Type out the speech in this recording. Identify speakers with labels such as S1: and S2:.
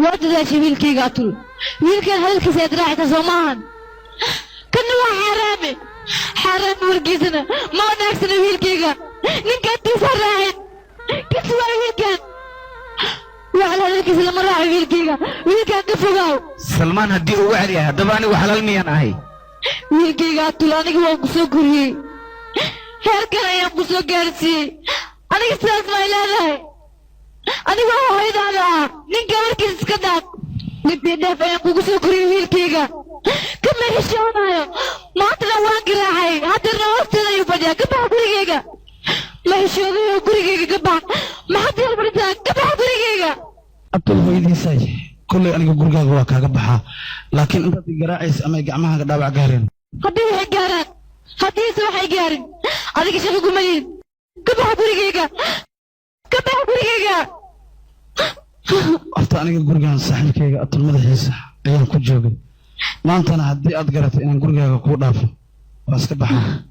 S1: Waa dadaashay wiilkayga Atul. Wiilkan hadalkiisa aad raacaysa, soo maahan? Kana waa xaaraame, xaaraame warkiisana ma wanaagsana. Wiilkayga ninka agtiisa ha raacin. Kasi waa wiilkan, wacal hadalkiisa lama raaco. Wiilkayga, wiilkan ka fogaaw.
S2: Salmaan haddii uu wacal yahay, haddaba anigu xalaal miyaan ahay?
S1: Wiilkayga Atul, aniga waan ku soo koriyey, heerkan ayaan ku soo gaarsiiyey. Aniga sidaas may leedahay? Aniga hooyadaada ah, ninka warkiisa iska dhaaf. Dhib iyo dheef ayaan kugu soo koriyey wiilkayga, kama xishoonayo. Maantana waan garaacay, haddana hoosteeda ayuu fadhiyaa. Ka bax gurigayga! Ma xishoodayo? Gurigayga ka bax! Maxaad yar fadhisaa? Ka bax gurigayga!
S3: Atul hooyadiisay, kolley aniga gurigaaga waa kaaga baxaa, laakiin intaad i garaacaysa ama ay gacmahaaga dhaawac gaareen.
S1: Haddii waxay gaaraan, haddiise waxay gaarin, adiga shaqo kuma lihin. Ka bax gurigayga! Ka bax gurigayga!
S3: Horta aniga gurigan saaxiibkayga Atul madaxiisa ayaan ku joogay. Maantana haddii aad garatay inaan gurigaaga kuu dhaafo, waa iska baxaa.